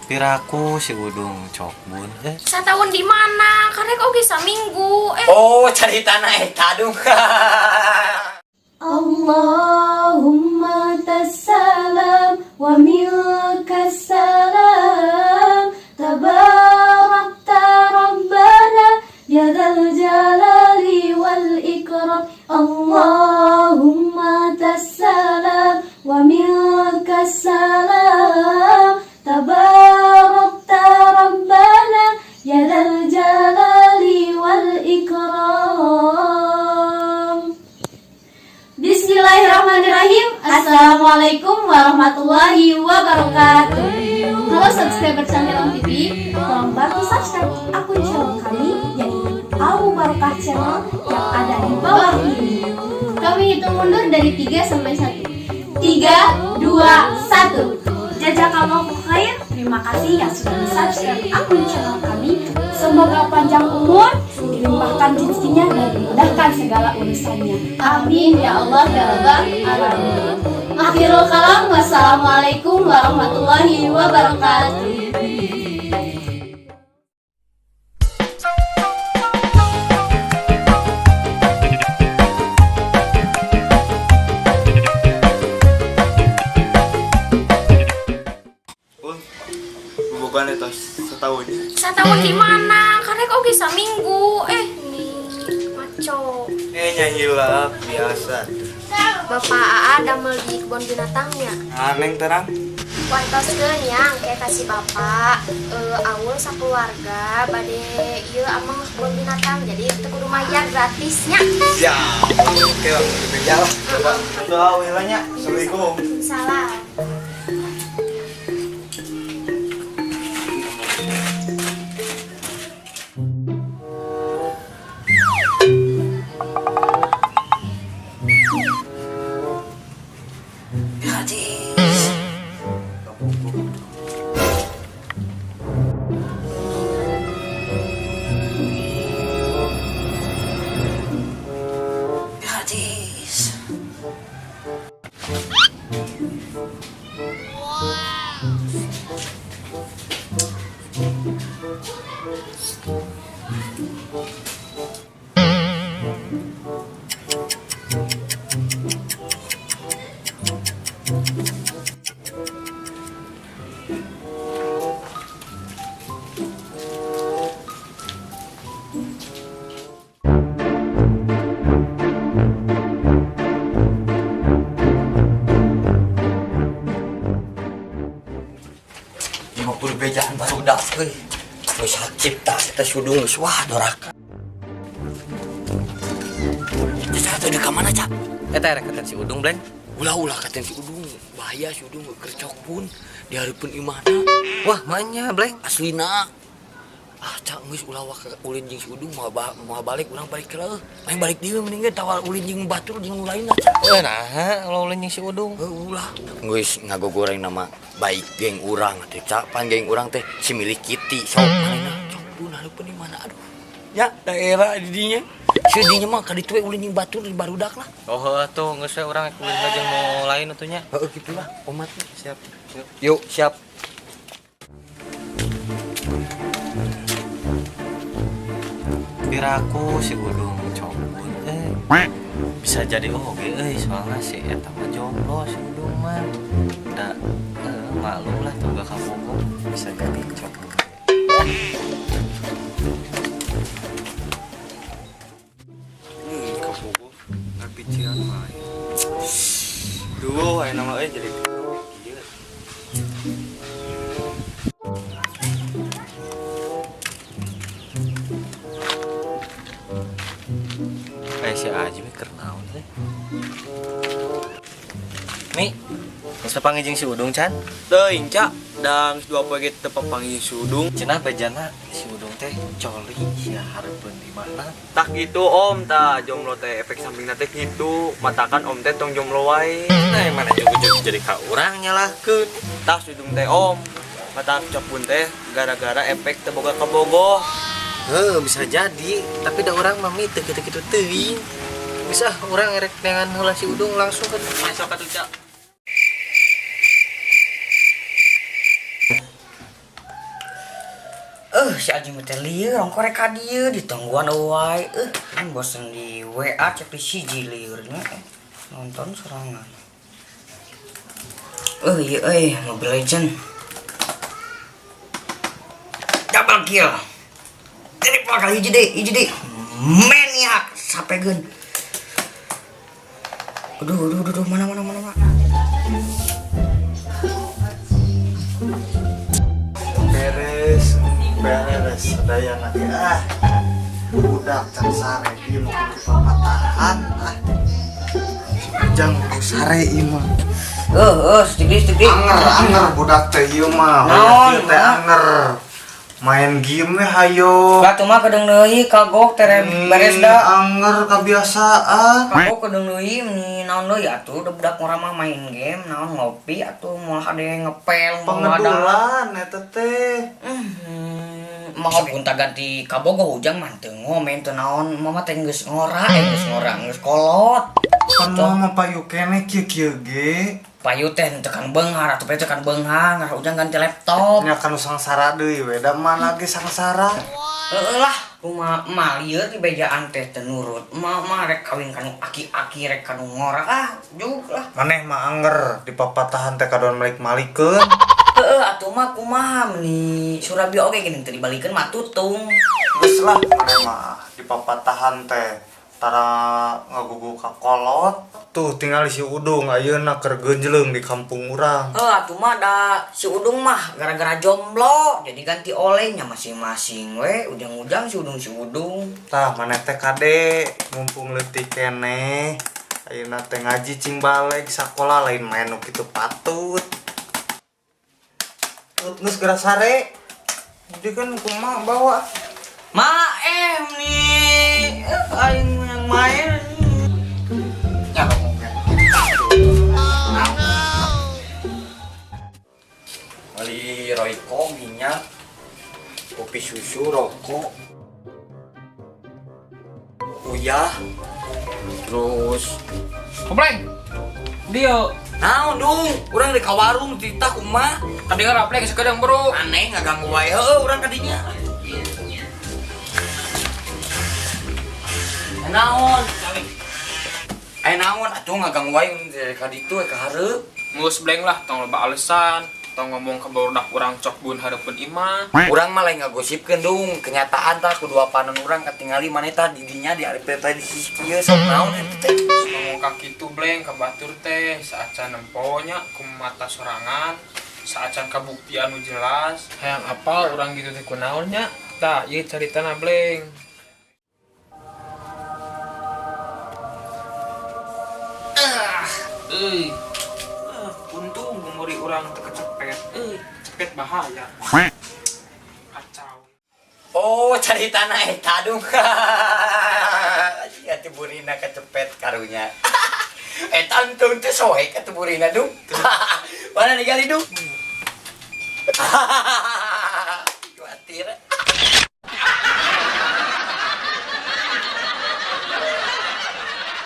Piraku si Udung cokbun eh. Satahun di mana? Karek oge saminggu. Eh. Oh, cari tanah eta dung. Allahumma antas salam wa minkas salam tabarakta rabbana ya dzal jalali wal ikram. Allahumma antas salam wa minkas salam tabarakta rabbana ya dzal jalali wal ikram. Bismillahirrahmanirrahim. Assalamualaikum warahmatullahi wabarakatuh. Halo subscriber channel TV, tolong bantu subscribe akun channel kami, yaitu Al Mubarokah Channel yang ada di bawah ini. Kami hitung mundur dari 3 sampai 1. 3, 2, 1. Jazakallahu khair. Terima kasih yang sudah subscribe akun channel kami. Semoga panjang umur, dilimpahkan rezekinya, dan dimudahkan segala urusannya. Amin ya Allah ya Rabbal alamin. Akhirul kalam, wassalamualaikum warahmatullahi wabarakatuh. Oh, bukan itu setahun. Satahun di mana? Karek oge saminggu. Eh, nih maco. Eh, nyahilap biasa. Bapak AA damel di kebun binatangnya. Aneh terang. Wantoskeun yang kayak kasih bapak awul sakeluarga bade ieu ameng kebun binatang, jadi teu kudu mayar, gratisnya. Ya, oke bang, beja lah. Coba. Tahu hilangnya. Assalamualaikum. Salah. Gratis. Gratis. 50 bejaan barudak euy. Geus hak cipta eta si Udung geus wah doraka. Cak, teh ka mana, Cak? Eta rek katen si Udung, Bleng. Ulah-ulah katen si Udung, bahaya si Udung keur cokbun di hareupeun imahna. Wah, maenya, Bleng. Aslina. Ah, Cak, geus ulah wak ulin jeung si Udung, moal moal balik urang, balik heula. Main balik deui mending ge tawar ulin jeung batur jeung nu lainna, Cak. Eh, nah, ulah ulin jeung si Udung. Heuh, ulah. Geus ngagogoreng nama baik geng urang atuh, Cak. Pan geng urang teh si milik Kitty sok manehna cokbun hareupeun imahna, aduh. Ya, daerah di dinya. Si dinya mah ka ditu we ulin jeung batur di barudak lah. Oh, heuh atuh geus we urang ulin jeung nu lain atuh nya. Heeh, kitu lah, omat. Siap. Yuk. Yuk, siap. Piraku si Udung cokbun eh. Bisa jadi oge euy, soalna si eta mah jomblo si Udung mah. Da maklum lah tuh gak kabogo bisa jadi cokbun. Kabogo, ngapician mah. Duh, aya nama euy jadi kieu. Kayak si Aji mikir naon teh. Mi, geus papanggih jeung si Udung can? Teuing, Cak. Da geus dua poe ge teu papanggih si Udung. Cenah bejana si Udung teh coli sia hareupeun di mana? Tah gitu Om, tah jomblo teh efek sampingna teh gitu. Matakan Om teh tong jomblo wae. Nah, mana juga jadi ka urang nyalahkeun. Tah si Udung teh Om. Mata cokbun teh gara-gara efek teu boga kabogoh. Heuh, bisa jadi, tapi da urang mah mi teu kitu-kitu teuing. Bisa urang erek neangan heula si Udung langsung ke Masuk atuh, Cak. Si Aji mah teh lieur ongko rek ka dieu ditungguan wae. Aing bosen di WA cek di siji liurnya. Nonton sorangan. Ieu euy Mobile Legend. Double kill. Triple kali hiji deui, hiji deui. Maniac sapegeun. Aduh, aduh, aduh, mana mana mana mana. Beres, beres sadayana ge ah. Budak can sare ieu nu kudu papatahan ah. Si Ujang kudu sare ieu mah. Sedikit, sedikit. Anger, anger budak teh ieu mah. Naon, Hoyong teh anger. Main game we hayo. Lah tuh mah kedeung deui kagok tere beres da. Anger kebiasaan. Kagok kedeung deui meni naon deui atuh da budak ngora mah main game, naon ngopi atuh moal hade ngepel moal ada. Pengedulan eta teh. Mah gonta ganti kabogoh Ujang mah teu ngomen teu naon, mama teh geus ngora, geus ngora, geus kolot. Pan mama payu keneh kieu-kieu ge. Payu teh teu kan beunghar atuh teh kan beunghar, ngarah Ujang ganti laptop. Nya kanu sangsara deui we da mah lagi sangsara. Heeh lah, kumaha mah lieur di bejaan teh teu nurut. Mah mah rek kawin kanu aki-aki rek kanu ngora ah, juk lah. Maneh mah anger di papatahan teh kadon malik-malikeun. Heeh atuh mah kumaha meni Surabaya oge geuning teu dibalikeun mah tutung. Geus lah maneh mah di papatahan teh tara ngagugu ka kolot. Tuh tinggal si Udung ayeuna keur geunjleung di kampung urang. Heuh atuh mah da si Udung mah gara-gara jomblo jadi ganti olehnya masing-masing we ujang-ujang si Udung si Udung. Tah maneh teh kade mumpung leutik keneh ayeuna teh ngaji cing baleg sakola lain main nu kitu patut. Tut geus geura sare. Jadi kan kumaha bawa. Ma nih aing yang main. Ya ngomongnya. Beli Royco, minyak, kopi susu, rokok, uyah, terus Kompleng. Dia naon dung, urang di ka warung titah kumaha? kadengar apleng sekedang bro. Aneh ngaganggu wae heueuh urang kadinya. Naon? Naon atuh ngaganggu wae dari ka ditu ka hareup. Geus bleng lah tong loba alasan, tong ngomong ka barudak urang cok bun hareupeun imah. Urang mah lain ngagosipkeun dung, kenyataan tah kudu apanan urang katingali maneh tah di dinya di arep teh di sisi kieu sok naon eta teh. Ngomong ka kitu bleng ka batur teh saacan nempo nya ku mata sorangan, saacan kabuktian nu jelas. Hayang apal urang gitu teh kunaon nya? Tah ieu caritana bleng. Euy. Untung gumuri urang teu kecepet. Cepet bahaya. Kacau. Oh, caritana eta dung. Sia teh burina kecepet karunya. Eta untung teh soek atuh burina dung. Mana ningali dung?